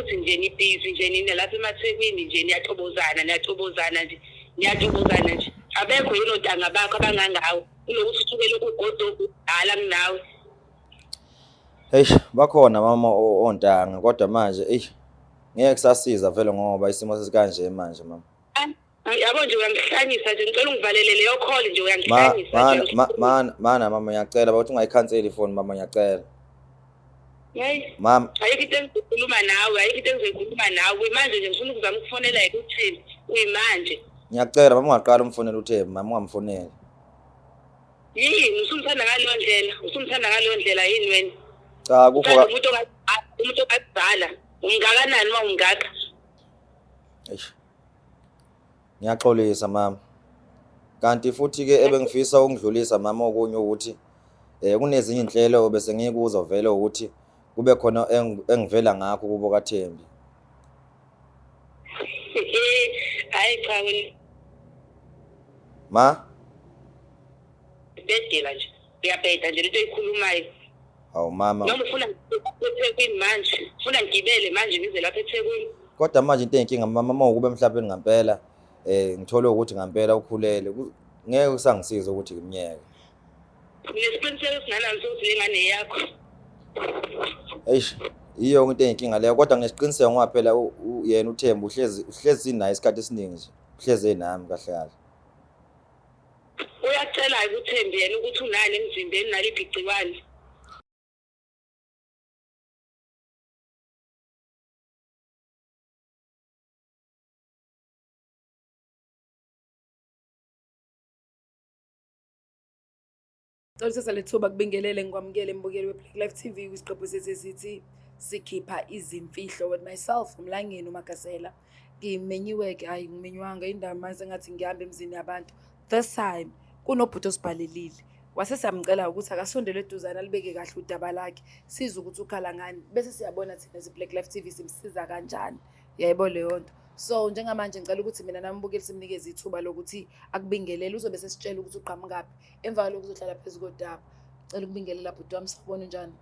ukuthi nje nibhizi nje nina lapha emaThekwini nje niyatobozana niyatobozana nje niyatobozana nje. Abekho yini ontanga bakho abangangawe kunokuthi usuke lokhu ugodo ukudala kunawe. Eish bakhona mama ontanga kodwa manje eish ngeke kusasiza vele ngoba isimo sesikanje manje mama. Yabo nje uyangihlanyisa nje ngicela ungivalele leyo call nje uyangihlanyisa nje. Mana mana mama ngiyacela bakuthi ungayikhanseli ifoni mama ngiyacela. Hey. Mama ayikho into engizoyikhuluma nawe ayikho into engizoyikhuluma nawe manje nje ngifuna ukuzama ukufonela yena uThembi uyimanje. Ngiyacela mama ungaqala umfonele uThembi mama ungamfoneli. Yini usumthanda ngaleyo ndlela usumthanda ngaleyo ndlela yini wena? Cha kukho umuntu umuntu okazala umngakanani uma ungaka? Eish. Ngiyaxolisa mama. Kanti futhi-ke ebengifisa ukundlulisa mama okunye ukuthi um kunezinye iy'nhlelo bese ngikuzo vele ukuthi kube khona engivela ngakho kubo kaThembi. Hayi cha wena. Ma? Bedela nje. Uyabheda nje lento oyikhulumayo. Hawu mama. Noma ufuna eThekwini manje, ufuna ngigibele manje ngize lapha eThekwini. Kodwa manje into eyinkinga mama uma ukube emhlabeni ngampela eh ngithole ukuthi ngampela ukhulele ngeke kusangisiza ukuthi ngimyeke. Nginesiqiniseko esinganani sokuthi le ngane yakho. Eish iyo into eyinkinga leyo kodwa nginesiqiniseko ngoba phela yena uThemba uhlezi uhlezi naye isikhathi esiningi nje uhlezi enami kahle kahle. Uyacela-ke uThembi yena ukuthi unani emzimbeni naliphi igciwane. Cela uthatha lethuba kubingelele ngikwamukele mbukeli we-Black Life TV kwisiqephu sethu esithi sikhipha izimfihlo with myself uMlangeni uMagasela. Ngimenyiwe-ke hhayi ngimenywanga indaba manje sengathi ngihamba emzini yabantu. This time kunobhuti osibhalelile. Wase siyamcela ukuthi akasondele eduzane alibeke kahle udaba lakhe sizwe ukuthi ukhala ngani bese siyabona thina zi-Black Life TV simsiza kanjani. Yayibona leyo nto. So njengamanje ngicela ukuthi mina nambukeli simnikeze ithuba lokuthi akubingelele uzobe sesitshela ukuthi uqhamukaphi. Emva kwalokho uzohlala phezu kodaba. Ngicela ukubingelela bhuti wami sawubona unjani?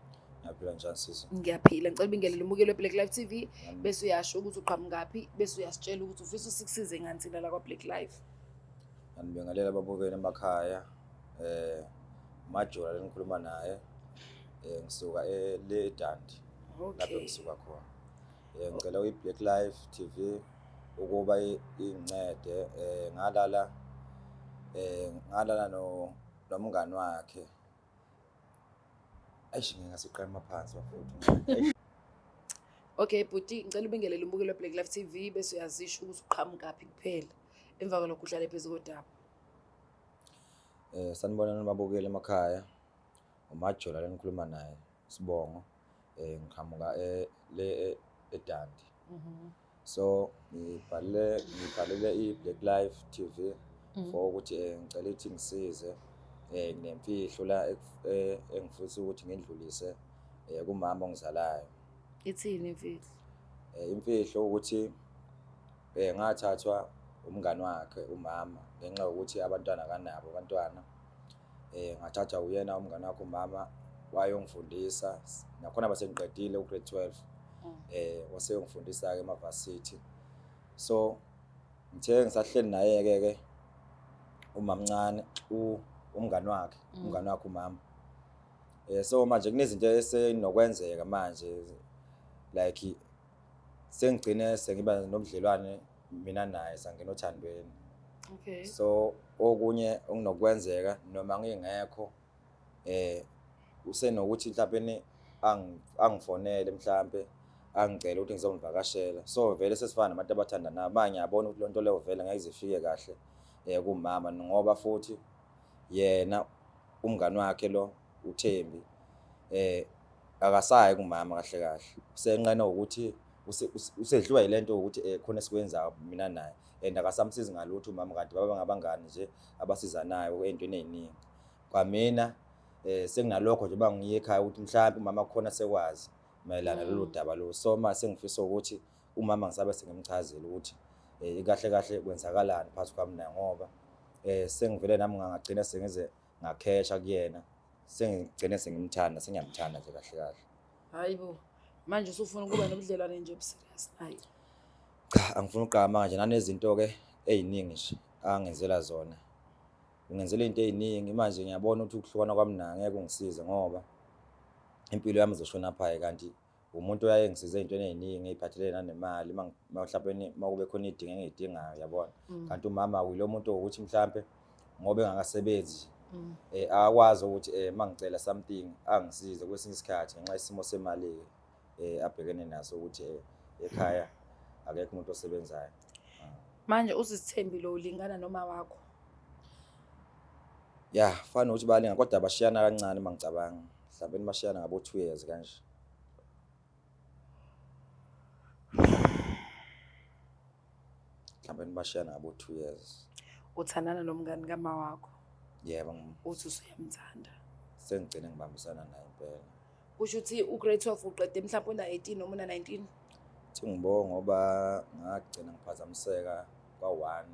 Ngiyaphila njani sisi? Ngiyaphila. Ngicela ubingelele umukeli we-Black Life TV bese uyasho ukuthi uqhamukaphi bese uyasitshela ukuthi ufisa usikusize ngani thina la kwa-Black Life. Ngiyanibingelela ababukeli emakhaya. Eh Majola lenikhuluma naye. Eh ngisuka le eDundee. Lapho ngisuka khona. Eh ngicela uyi-Black Life TV ukuba ingincede eh ngalala eh ngalala no nomngani wakhe. Eish ngingasiqema phansi bafowethu. Okay bhuti ngicela ubingelele umbukeli we-Black Life TV bese uyazisho ukuthi uqhamukaphi kuphela. Emva kwalokho uhlale phezu kodaba. Eh sanibonani babukeli emakhaya. UMajola lenikhuluma naye sibongo eh ngiqhamuka eh le eDundee. Mhm. So ngibhalele ngibhalele iBlack Life TV mhm. for ukuthi eh, ngicela ithi ngisize eh nginemfihlo la eh, engifisa ukuthi ngindlulise eh kumama ongizalayo. Ithini imfihlo? Eh imfihlo ukuthi Eh ngathathwa umngani wakhe umama ngenxa yokuthi abantwana akanabo abantwana. Eh ngathathwa uyena umngani wakhe umama wayongifundisa nakhona base ngiqedile u-grade 12. Eh waseyongifundisa-ke emavasithi. So ngithe ngisahleli naye-ke ke umamncane umngani wakhe umngani wakhe umama. Eh so manje kunezinto esenokwenzeka manje like sengigcine sengiba nobudlelwane mina naye sangena othandweni okay so okunye okunokwenzeka noma ngingekho eh usenokuthi mhlawumbe angifonele mhlambe angicele ukuthi ngizomvakashela so vele sesifana nabantu abathandanayo manje ngiyabona ukuthi lonto leyo vele ngeke izifike kahle eh kumama ngoba futhi yena umngani wakhe lo uThembi eh akasayi kumama kahle kahle usenqena ukuthi usedliwa yilento ukuthi eh khona esikwenzayo mina naye and akasamsizi ngalutho umama kanti baba ngabangani nje abasizanayo entweni eziningi kwamina eh senginalokho nje bangiye ekhaya ukuthi mhlawumbe umama khona sekwazi mayelana lolu mm. daba lo so ma sengifisa ukuthi umama ngisabe sengimchazela ukuthi eh kahle kahle kwenzakalani phakathi kwami naye ngoba eh sengivele nami ngangagcina sengize ngakhesha kuyena sengigcine sengimthanda sengiyamthanda nje kahle kahle hayi bo Manje usufuna ukuba nobudlelwane nje obuserious naye? Cha, angifuni ukuqamba manje nanezinto-ke ey'ningi nje angenzela zona. Ungenzela iy'nto ey'ningi manje ngiyabona ukuthi ukuhlukana kwami naye ngeke kungisize ngoba impilo yami izoshona phayi kanti umuntu oyaye ngisize ey'ntweni ey'ningi ey'phathelene nanemali uma mhlawumbe uma kube khona iy'dingo engiy'dingayo yabona. Kanti umama uyilo muntu owukuthi mhlampe ngoba engakasebenzi akakwazi ukuthi uma ngicela something angisize kwesinye isikhathi ngenxa yesimo semali-ke abhekene naso ukuthi ekhaya akekho umuntu osebenzayo. Manje uSis'Thembi lo ulingana noma wakho? Ya, fana nokuthi bayalinga kodwa bashiyana kancane uma ngicabanga. Mhlawumbe bashiyana ngabo 2 years kanje. Mhlawumbe bashiyana ngabo 2 years. Uthandana nomngani kama wakho? Yebo. Uthi usuyamthanda? Sengigcine ngibambisana naye impela. Kusho ukuthi u-grade 12 uqede mhlawumbe una-18 noma una-19? Thi ngibonga ngoba ngagcina ngiphazamiseka kwa-1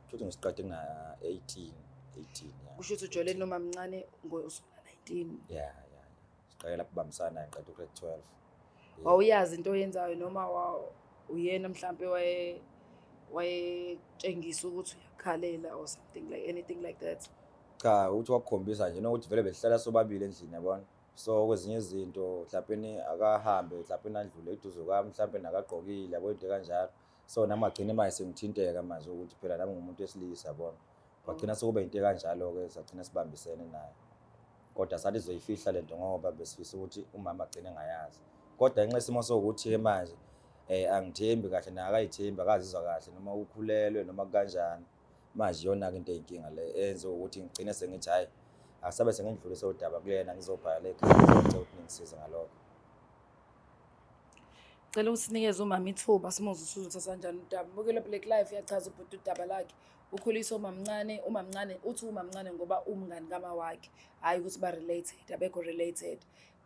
futhi ngisiqede ngina-18 18 ya. Kusho ukuthi ujole noma mncane usuna-19? Ya ya. Siqale lapho bambisana naye ngiqeda u-grade 12. Wawuyazi into oyenzayo noma uyena mhlampe waye wayetshengisa ukuthi uyakhalela or something like anything like that? Cha, ukuthi wakukhombisa nje nokuthi vele besihlala sobabili endlini yabona. So kwezinye izinto mhlawumbe akahambe mhlawumbe andlule eduze kwami mhlawumbe nakagqokile yabo into kanjalo. So nami agcine manje sengithinteka manje ukuthi phela nami ngumuntu wesilisa yabona. Kwagcina sekuba into ekanjalo-ke sagcina sibambisene naye. Kodwa sathi sizoyifihla lento ngoba besifisa ukuthi umama agcine engayazi. Kodwa ngenxa yesimo sokuthi-ke manje angithembi kahle naye akayithembi akazizwa kahle noma ukhulelwe noma kukanjani. Manje iyona-ke into eyinkinga le eyenze ukuthi ngigcine sengithi hhayi akusabe sengindlulise udaba kuyena ngizobhala le ekhaya ngizocela ukuthi ningisize ngalokho. Cela usinikeze umama ithuba simuzwe ukuthi uzothatha kanjani udaba. Mbukelo Black Life uyachaza ubhuti udaba lakhe. Ukhulisa umamncane, umamncane uthi umamncane ngoba umngani kama wakhe, hhayi ukuthi ba-related, abekho related.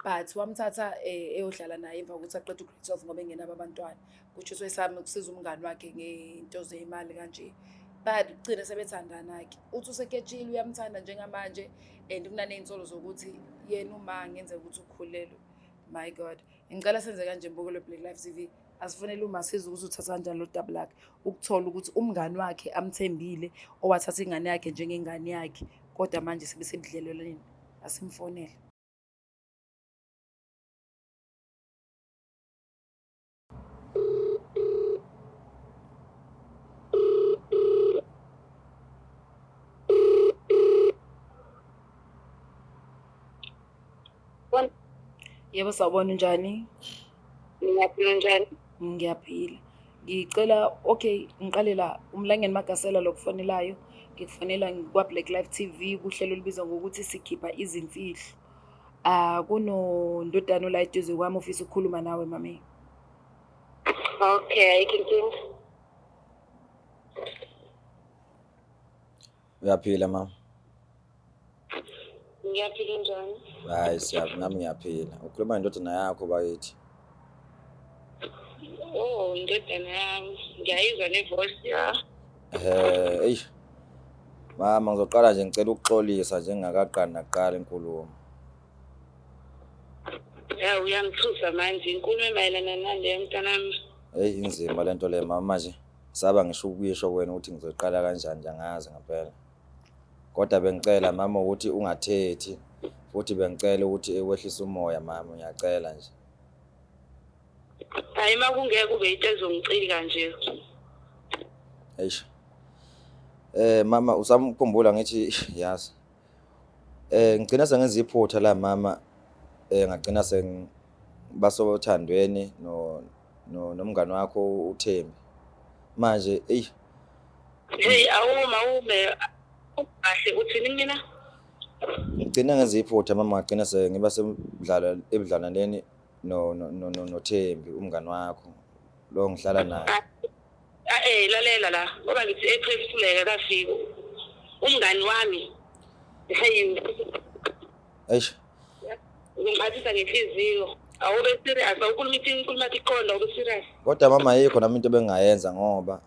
But wamthatha eyohlala naye emva kokuthi aqede u-grade 12 ngoba engenabo abantwana. Kusho ukuthi wesami ukusiza umngani wakhe ngento zeyimali kanje. But kugcine sebethandana-ke. Uthi useketshile uyamthanda njengamanje and kunaney'nsolo zokuthi yena uma ngenzeka ukuthi ukhulelwe. My God. Ngicela senze kanje Mbukelo Black Life TV. Asifonele uMasiza ukuthi uthatha kanjani lo daba lakhe. Ukuthola ukuthi umngani wakhe amthembile owathatha ingane yakhe njengengane yakhe kodwa manje sebesebudlelwaneni. Asimfonele. Yebo, sawubona unjani? Ngiyaphila unjani? Ngiyaphila. Ngicela okay, ngiqale la uMlangeni Magasela lo kufonelayo. Ngikufonela kwa Black Life TV kuhlelo olubizwa ngokuthi sikhipha izimfihlo. Ah kunondodana ola eduze kwami ofisa ukukhuluma nawe mami. Okay, ayikho inkinga. Uyaphila mama? Ngiyaphila njani? Hayi siya nami ngiyaphila. Ukhuluma nendodana yakho bakithi. Oh, indodana yami. Ngiyayizwa ne-voice ya. Eish. Mama ngizoqala nje ngicela ukuxolisa nje ngingakaqali naqala inkulumo. Ya uyangithusa manje inkulumo emayelana nale mntanami. Eyi inzima lento le mama manje. Saba ngisho ukuyisho kuwena ukuthi ngizoqala kanjani nje angazi ngempela. Kodwa bengicela mama ukuthi ungathethi futhi bengicela ukuthi wehlise umoya mama ngiyacela nje. Hayi uma kungeke kube into ezongicika nje. Eish. Mama usamkhumbula ngithi yazi. Ngigcina sengenza iphutha la mama ngagcina sengibasothandweni no nomngani wakho uThembi. Manje eyi Hey awuma ume kahle uthini mina? Ngigcina ngenza iphutha mama ngagcina sengiba semdlalo ebudlalwaneni no noThembi umngani wakho lo ngihlala naye. Lalela la ngoba ngithi April Fuleka kafiki umngani wami. Hey. Eish. Ungiphathisa ngenhliziyo. Awube serious, awukhuluma ithi inkulumo yakho iqonda, awube serious. Kodwa mama ayikho nami into ebengingayenza ngoba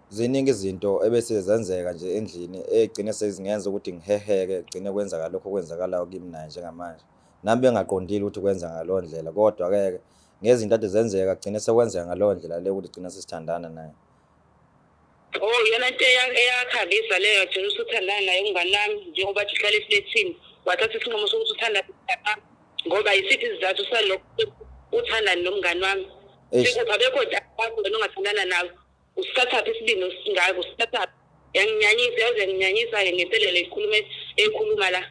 ziningi izinto ebese zenzeka nje endlini egcine sezingenza ukuthi ngiheheke, gcine kwenzeka lokho okwenzakalayo kimi naye njengamanje. Nami bengaqondile ukuthi kwenza ngaleyo ndlela kodwa-ke ke ngezinto ade zenzeka gcine sekwenzeka ngaleyo ndlela le ukuthi gcina sesithandana naye. Oh, iyona nto eyakhavisa leyo gcina usuthandana naye umngani wami njengoba nje uhlala eflethini wathatha isinqumo sokuthi uthanda ngoba yisiphi isizathu salokho uthandane nomngani wami? Eish. Sikuphi abekho bakho wena ongathandana nabo? Usithathaphi isibindi osingaka? Usithathaphi? Yanginyanyisa yaze yanginyanyisa-ke ngempela le nkulumo ekhuluma la.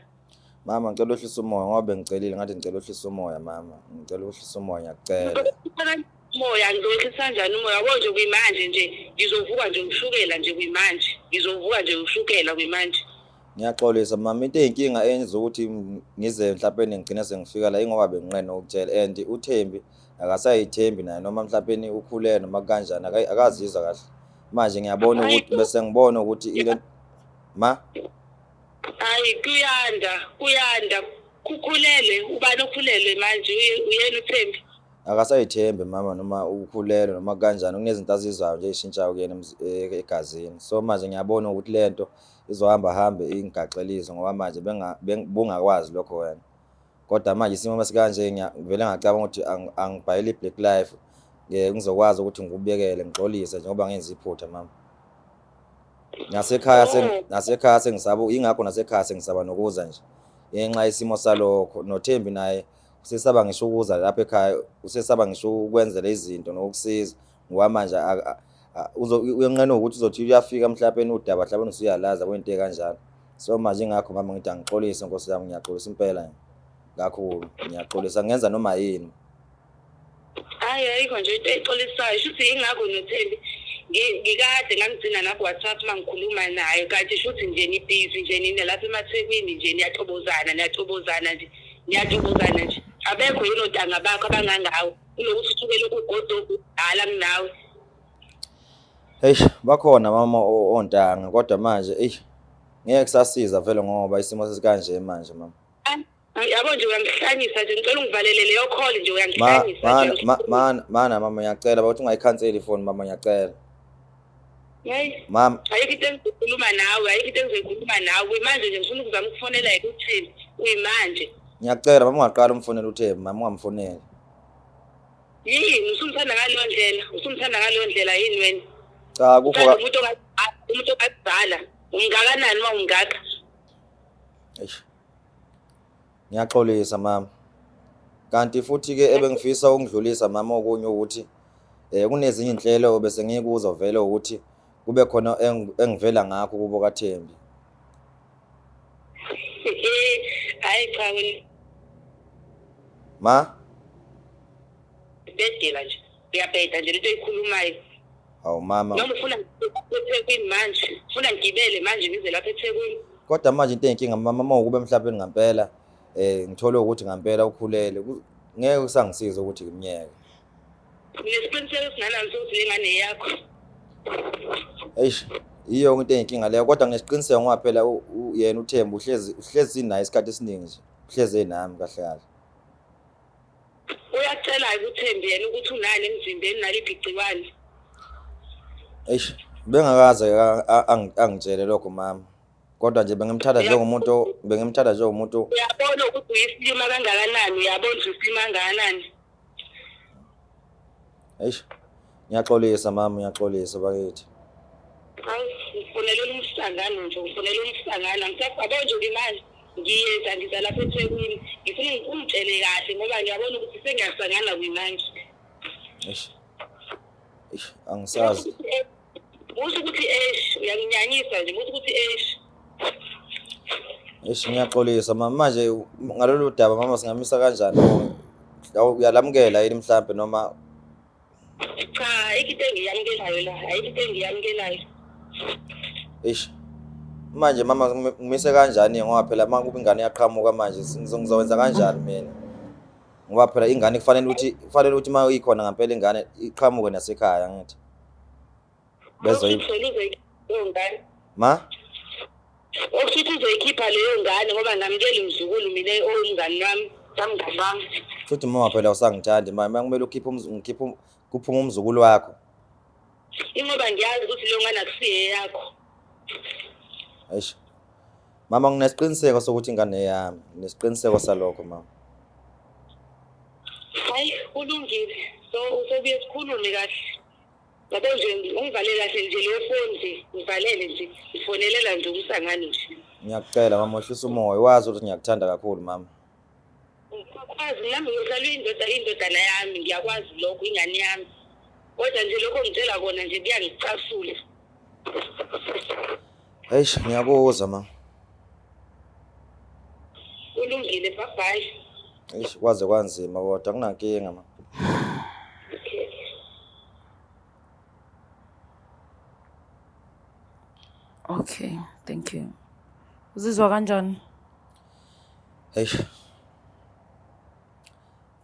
Mama ngicela uhlise umoya ngoba bengicelile ngathi ngicela uhlise umoya mama. Ngicela uhlise umoya ngiyakucela. Umoya ngizowehlisa kanjani umoya? Yabo nje kuyimanje nje ngizovuka nje ushukela nje kuyimanje. Ngizovuka nje ushukela kuyimanje. Ngiyaxolisa mama into eyinkinga eyenza ukuthi ngize mhlawumbe ngigcine sengifika la ingoba benginqena ukutshela and uThembi akasayithembi naye noma mhlawumbe ukhulele noma kanjani akazizwa kahle. Manje ngiyabona ukuthi bese ngibona ukuthi ile ma Hayi kuyanda, kuyanda. Kukhulele, ubani okhulelwe manje uyena uThembi. Akasayithembi mama noma ukhulelwe noma kanjani kunezinto azizwayo nje ey'shintshayo kuyena egazini. So manje ngiyabona ukuthi le nto izohamba hambe ingigaxelise ngoba manje bungakwazi lokho wena. Kodwa manje isimo masikanje ngivele ngacabanga ukuthi angibhayele i-Black Life ngizokwazi ukuthi ngikubekele ngixolise njengoba ngenza iphutha mama. Nasekhaya nasekhaya sengisaba ingakho nasekhaya sengisaba nokuza nje ngenxa yesimo salokho. NoThembi naye usesaba ngisho ukuza lapha ekhaya, usesaba ngisho ukwenzela izinto nokusiza ngoba manje uyenqena ukuthi uzothi uyafika mhlawumbe udaba mhlawumbe usuyalazi yabo into ekanjalo. So manje ingakho mama ngithi angixolise nkosi yami, ngiyaxolisa impela kakhulu, ngiyaxolisa ngenza noma yini. Hayi ayikho nje into exolisayo shuthi ingakho noThembi ngikade ngamgcina naku-WhatsApp uma ngikhuluma naye kanti shuthi nje nibhizi nje nina lapha emaThekwini nje niyacobozana niyacobozana nje niyacobozana nje abekho yini ontanga bakho abangangawe kunokuthi uthukele kugodo hala kunawe. Eish bakhona mama ontanga kodwa manje eish ngeke kusasiza vele ngoba isimo sesikanje manje mama. Yabo nje uyangihlanyisa nje ngicela ungivalele leyo call nje uyangihlanyisa nje. Mana mana mama ngiyacela bathi ungayikhanseli ifoni mama ngiyacela. Hayi. Mama ayikho into engizoyikhuluma nawe, ayikho into engizoyikhuluma nawe. Manje nje ngifuna ukuzama ukufonela yena uThembi kuyimanje. Ngiyacela mama ungaqala umfonele uThembi mama ungamfoneli. Yini usumthanda ngaleyo ndlela? Usumthanda ngaleyo ndlela yini wena? Cha kukho umuntu umuntu okazala ungakanani uma ungaka? Eish. Ngiyaxolisa mama. Kanti futhi ke ebengifisa ukudlulisa mama okunye ukuthi kunezinye inhlelo bese ngikuzo vele ukuthi kube khona engivela ngakho kubo kaThembi. Hayi cha wena. Ma? Bedela nje. Uyabheda nje lento oyikhulumayo. Hawu mama. Noma ufuna eThekwini manje, ufuna ngigibele manje ngize lapha eThekwini. Kodwa manje into eyinkinga mama uma ukube mhlawumbe ngampela ngithole ukuthi ngampela ukhulele ngeke kusangisiza ukuthi ngimyeke. Nginesiqiniseko esinganani sokuthi le ngane yakho. Eish, iyo into eyinkinga leyo kodwa nginesiqiniseko ngoba phela yena uThembi uhlezi naye isikhathi esiningi nje. Uhlezi enami kahle kahle. Uyacela-ke uThembi yena ukuthi unani emzimbeni naliphi igciwane. Eish, bengakaze angitshele lokho mama. Kodwa nje bengimthatha njengomuntu, bengimthatha njengomuntu. Uyabona ukuthi uyisilima kangakanani, uyabona ukuthi uyisilima kangakanani. Eish, ngiyaxolisa mama, ngiyaxolisa bakithi. Hayi, ngifonela umhlangano nje, ngifonela umhlangano. Angisakubona nje imali. Ngiyeza ngiza lapha eThekwini. Ngifuna ungitshele kahle ngoba ngiyabona ukuthi sengiyasangana kuyimanje. Eish. Eish, angisazi. Musa ukuthi eish, uyanginyanyisa nje, musa ukuthi eish. Eish, ngiyaxolisa mama. Manje ngalolu daba mama singamisa kanjani? Uyalamukela yini mhlambe noma? Cha, ayikho into engiyamukelayo la, ayikho into engiyamukelayo. Eish. Manje mama ngimise kanjani ngoba phela uma kube ingane iyaqhamuka manje ngizokwenza kanjani mina? Ngoba phela ingane kufanele ukuthi uma ikhona ngempela ingane iqhamuke nasekhaya ngithi. Ma? Okuthi uzoyikhipha leyo ngane ngoba ngamukeli mzukulu mina owumngani wami, samngani wami. Futhi mama phela usangithandi mama kumele ukhiphe ngikhiphe kuphuma umzukulu wakho. Ingoba ngiyazi ukuthi leyo ngane akusiye yakho. Eish. Mama nginesiqiniseko sokuthi ingane yami, nginesiqiniseko salokho mama. Hayi, kulungile. So usebuye sikhulume kahle. Yabo nje ungivalele kahle nje leyo foni nje, ngivalele nje. Ngifonelela nje umsangano nje. Ngiyakucela mama, wehlisa umoya, wazi ukuthi ngiyakuthanda kakhulu mama. Ngiyakwazi nami ngizalwe indoda indodana yami, ngiyakwazi lokho ingane yami. Kodwa nje lokho ngitshela kona nje kuyangicasula. Eish, ngiyakuzwa mama. Kulungile, bye bye. Eish, kwaze kwanzima kodwa akunankinga mama. Okay. Okay, thank you. Uzizwa kanjani? Eish.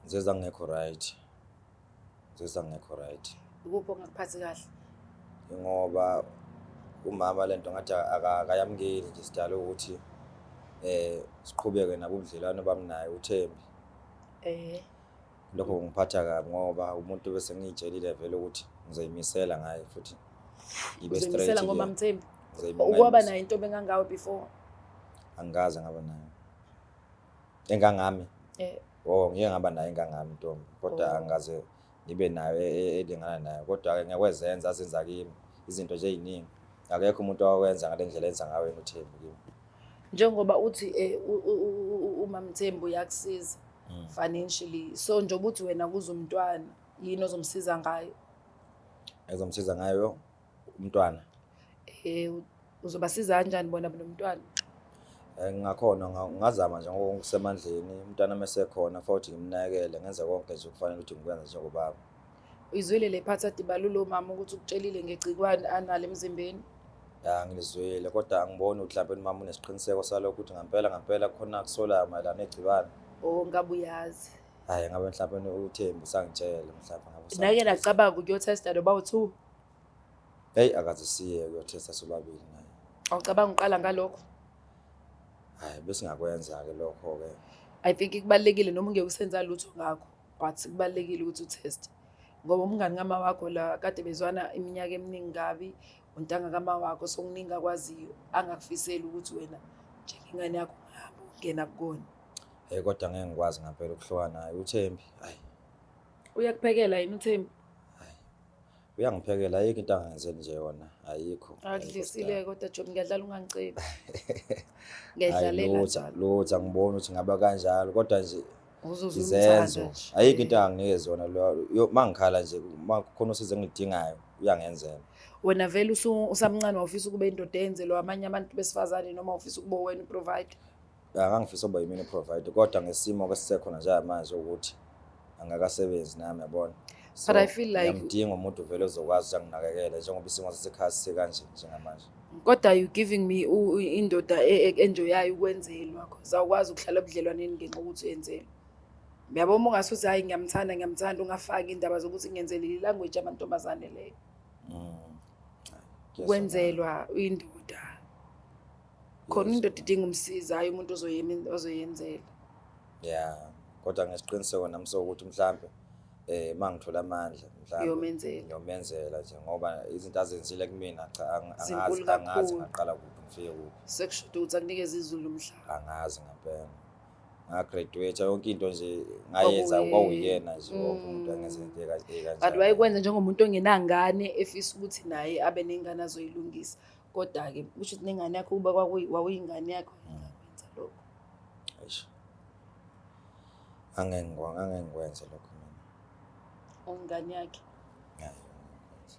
Ngizizwa ngingekho right. Ngizizwa ngingekho right. Ukuphi okungakuphathi kahle? Ngoba umama lento ngathi akayamukeli nje, sidala ukuthi siqhubeke nabo ubudlelwano bami naye uThembi. Lokho kungiphatha kabi ngoba umuntu bese ngiyitshelile vele ukuthi ngizoyimisela ngaye futhi ngibe straight. Uzoyimisela ngoba Mthembi. Ukwaba naye intombi engangawe before? Angikaze ngaba nayo. Engangami? Oh, ngike ngaba nayo engangami intombi, kodwa angikaze ngibe nayo elingana nayo. Kodwa-ke ngiyakwezenza azenza kimi izinto nje ey'ningi. Akekho umuntu owakwenza ngale ndlela enza ngayo yena uThembi kimi. Njengoba uthi uMamthembu uyakusiza financially, so njengoba uthi wena kuze umntwana, yini ozomsiza ngayo? Ezomsiza ngayo umntwana? Uzobasiza kanjani bona nomntwana? Ngingakhona, ngingazama nje ngokusemandleni, umntwana uma esekhona futhi ngimnakekele, ngenze konke nje okufanele ukuthi ngikwenze njengobaba. Uyizwile le part adibalula umama ukuthi ukutshelile ngegciwane analo emzimbeni? Ya, ngilizwile, kodwa angiboni ukuthi mhlawumbe umama unesiqiniseko salokho ukuthi ngampela ngampela khona akusolayo mayelana negciwane. Oh, ngabe uyazi. Hhayi, ngabe mhlawumbe uThembi usangitshela, mhlawumbe ngabe Nake usangitshela. nacabanga ukuyothesta noba u-2? Hheyi, akaze siye ukuyothesta sobabili naye. Awucabanga uqala ngalokho? Hhayi, besingakwenza-ke lokho-ke. I think kubalulekile noma ungeke usenza lutho ngakho, but kubalulekile ukuthi utheste. Ngoba umngani kama wakho la kade bezwana iminyaka eminingi kabi, untanga kama wakho, so kuningi akwaziyo angakufiseli ukuthi wena njengengane yakho ungahamba ungena kukona. Hey, kodwa ngeke ngikwazi ngempela ukuhlukana naye uThembi. Hayi. Uyakuphekela yini uThembi? Hayi. Uyangiphekela, ayikho into angangenzeli nje yona, ayikho. Akudlisile kodwa Job, ngiyadlala ungangicebi. Ngiyadlalela njalo. Lutho, angiboni ukuthi ngaba kanjalo, kodwa nje Uzuze izenzo. umthande nje. Ayikho into anganginikezi yona lo. Mangikhala nje, makukhona usizo engiludingayo, uyangenzela. Wena vele usamncane wawufisa ukuba indoda eyenzelwa abanye abantu besifazane noma ufisa ukuba wena uprovide? Angangifisa ukuba yimina uprovide, kodwa ngesimo esisekhona njengamanje ukuthi angakasebenzi nami, yabona. So, But I feel like ngiyamdinga umuntu vele ozokwazi ukuthi anginakekele njengoba isimo sasekhaya sikanje njengamanje. Kodwa you giving me indoda enjoyayo ukwenzelwa, because awukwazi ukuhlala ebudlelwaneni ngenxa yokuthi uyenzelwe. Uyabo uma ungasuthi hayi ngiyamthanda, ngiyamthanda, ungafaki indaba zokuthi ngiyenzele i-language yamantombazane leyo. Ukwenzelwa indoda. Khona indoda idinga umsizi, hayi umuntu ozoyenzela. Yeah, kodwa ngesiqiniseko nami sokuthi mhlambe mangithola amandla mhlambe Ngiyomenzela. Ngiyomenzela nje ngoba izinto azenzile kumina cha, Zinkulu angazi kakhulu. ngaqala kuphi ngifike kuphi. Sekushuda ukuthi akunikeze izulu lomhlaba. Angazi ngempela. Ngagraduate yonke into nje ngayenza Kwakuye. kwawuyena nje wonke umuntu angenza into ekanjalo. But wayekwenza njengomuntu ongenangane efisa ukuthi naye abe nengane azoyilungisa. Kodwa ke kusho ukuthi nengane yakho kuba wawuyingane yakho ingakwenza lokho. Eish. Angeke ngikwenze lokho mina. Ungane yakhe. Hayi, angeke ngikwenze.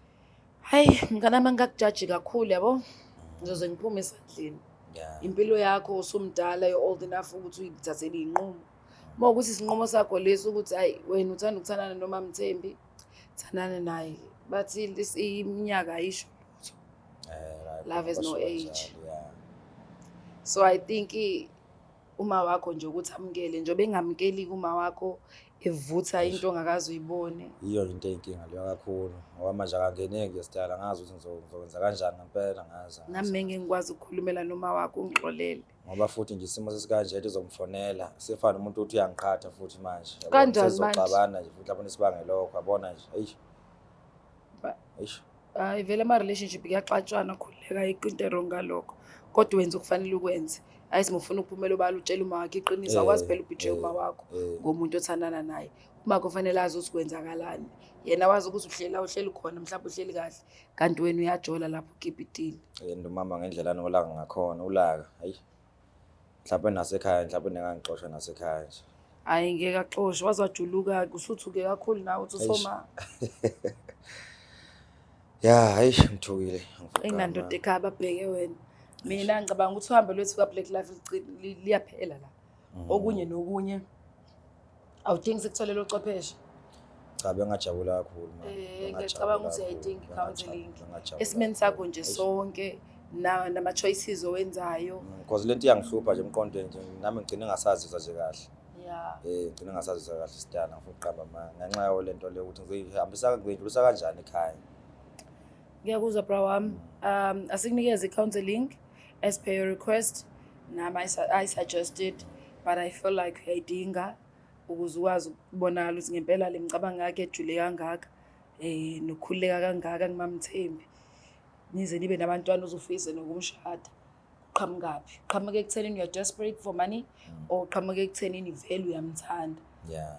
Hayi, mngane wami angikakujaji kakhulu yabo. Ngizoze ngiphume esandleni. Impilo yakho usumdala, you're old enough ukuthi uyithathele iy'nqumo. Uma ukuthi isinqumo sakho lesi ukuthi hayi wena uthanda ukuthandana noma Mthembi, thandana naye. Bathi iminyaka ayisho lutho. Love has no Basho age. kanjalo, yeah. So I think uma wakho nje ukuthi amukele, njengoba engamukeli kuma wakho evutha into ongakaze uyibone. Yiyo nje into eyinkinga leyo kakhulu, ngoba manje akangeneki nje sidala, angazi ukuthi ngizokwenza kanjani ngempela, angazi, angazi. Nami ngeke ngikwazi ukukhulumela noma wakho ungixolele. Ngoba futhi nje isimo sesikanje izomfonela, sifana umuntu uthi uyangiqhatha futhi manje. Yabona, Kanjani manje? Sesizoxabana nje futhi lapho nisibange lokho, yabona nje. Eish. Eish. Hayi vele ama relationship kuyaxatshwana, khululeka, ayikho into wrong ngalokho. Kodwa wenza okufanele ukwenze. Ayi, ufuna ukuphumela obala, utshela uma wakho iqiniso. Awukwazi phela ubhitshe uma wakho ngomuntu othandana naye. Uma kufanele azi ukuthi kwenzakalani, yena wazi ukuthi uhlela, uhleli khona, mhlawumbe uhleli kahle, kanti wena uyajola lapho ukhipha itili. And umama ngendlela anolaka ngakhona, ulaka, hayi, mhlawumbe nasekhaya, mhlawumbe nengangixosha nasekhaya nje. Hhayi, ngeke axoshwe, waze wajuluka, usuthuke kakhulu nawe uthi usoma. Ya, hayi, ngithukile. Enginandoda ekhaya babheke wena. Mina ngicabanga ukuthi uhambo lwethu ka-Black Life liyaphela la. Okunye nokunye awudingi sikutholele ucwepheshe. Cha, bengajabula kakhulu, mama. Ngiyacabanga ukuthi uyayidinga i-counselling esimeni sakho nje sonke nama-choices owenzayo. Because lento iyangihlupha nje emqondweni nje, nami ngigcine ngasazizwa nje kahle. Ngigcine ngasazizwa kahle sidala, ngifuna ukuqamba amanga ngenxa yayo lento le, ukuthi ngizoyihambisa, ngizoyidlulisa kanjani ekhaya. Ngiyakuzwa, bra wami. Asikunikeze i-counselling as per your request. Nami I suggested, but I feel like uyayidinga ukuze ukwazi ukubonakala ukuthi ngempela le micabango yakhe ejule kangaka, nokukhululeka kangaka kuMamthembi, nize nibe nabantwana, uzufise nokumshada, qhamukaphi? Qhamuka ekuthenini you're desperate for money or qhamuka ekuthenini vele uyamthanda?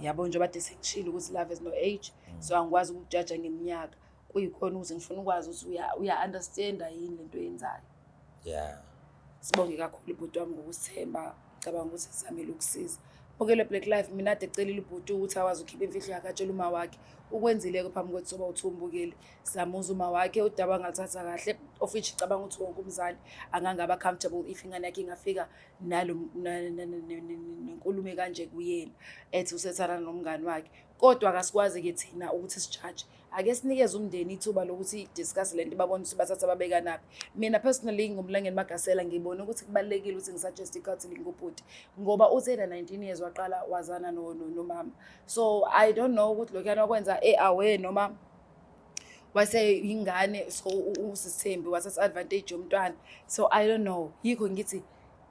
Yabo, njengoba kade sengishilo ukuthi love has no age, so angikwazi ukukujaja ngeminyaka, kuyikhona ukuthi ngifuna ukwazi ukuthi uya-understanda yini lento oyenzayo. Sibonge kakhulu, ubhuti wami, ngokusithemba. Ngicabanga ukuthi sizamile ukusiza. Bukele Black Life. Mina ade ecelile ubhuti ukuthi akwazi ukukhipha imfihlo yakhe, atshele uma wakhe. Ukwenzile-ke phambi kwethu soba uthi umbukeli, siyamuza uma wakhe udaba angathatha kahle, of which icabanga ukuthi wonke umzali angangaba comfortable if ingane yakhe ingafika nalo nenkulumo kanje kuyena, ethi usethana nomngani wakhe. Kodwa akasikwazi-ke thina ukuthi sijaje. Ake sinikeze umndeni ithuba lokuthi discuss lento, babone ukuthi bathatha babekanaphi. Mina personally, ngumlangeni Magasela, ngibona ukuthi kubalulekile ukuthi ngisuggest i-counselling kubhuti, ngoba uthe na 19 years waqala wazana nomama, so I don't know ukuthi lokhuyana wakwenza e-aware noma wase ingane, so usisithembi wathatha advantage yomntwana. So I don't know. Yikho ngithi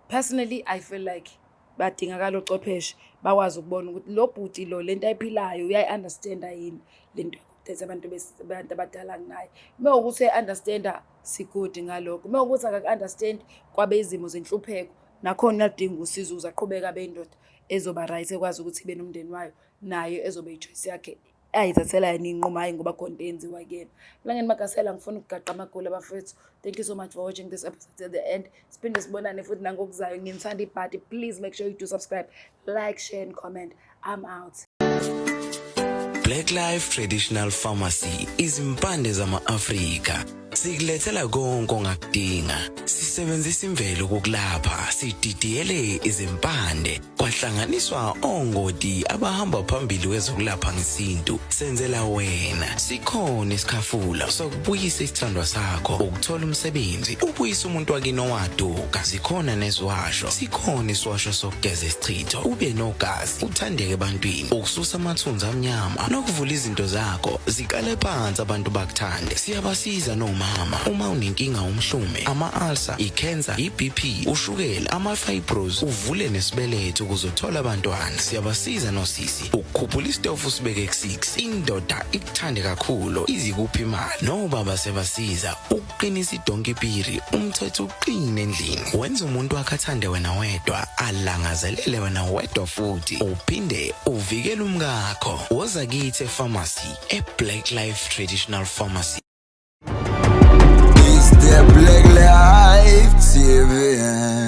personally I feel like badingakala ocwepheshe, bakwazi ukubona ukuthi lo bhuti lo, lento ayiphilayo uyayi-understanda yini lento yokudetha abantu abadala kunaye. Uma ukuthi uyayi-understanda, si-good ngalokho. Uma ukuthi akaku-understand, kwabe izimo zenhlupheko, nakhona uyaludinga usizo ukuze aqhubeke abe indoda ezoba right, ekwazi ukuthi ibe nomndeni wayo, naye ezobe i-choice yakhe ayithathela yena iy'nqumo, hhayi ngoba khona into eyenziwa kuyena. Mlangeni Magasela, ngifuna ukugaqa amagoli, abafethu. Thank you so much for watching this episode till the end. Siphinde sibonane futhi nangokuzayo. Nginithanda ibhadi. Please make sure you do subscribe, like, share and comment. I'm out. Black Life Traditional Pharmacy, izimpande zama-Afrika. Sikulethela konke ongakudinga. Sisebenzisa imvelo ukukulapha, sididiyele izimpande, kwahlanganiswa ongoti abahamba phambili kwezokulapha ngesintu. Senzela wena. Sikhona isikhafula sokubuyisa isithandwa sakho, ukuthola umsebenzi, ubuyisa umuntu wakini owaduka. Zikhona neziwasho. Sikhona isiwasho sokugeza isichitho, ube nogazi, uthandeke ebantwini, ukususa amathunzi amnyama nokuvula izinto zakho ziqale phansi, abantu bakuthande. Siyabasiza nomama uma unenkinga, umhlume, ama-ulcer, i-cancer, i-BP, ushukela, ama-fibros, uvule nesibeletho ukuze uthole abantwana. Siyabasiza nosisi ukukhuphula isitofu sibeke ku-6, indoda ikuthande kakhulu, izikuphi imali. Nobaba sebasiza ukuqinisa idonki piri, umthetho uqine endlini, wenza umuntu wakhe athande wena wedwa, alangazelele wena wedwa, futhi uphinde uvikele umkakho. Woza kithi epharmacy, e-Black Life Traditional Pharmacy. It's the Black Life TV.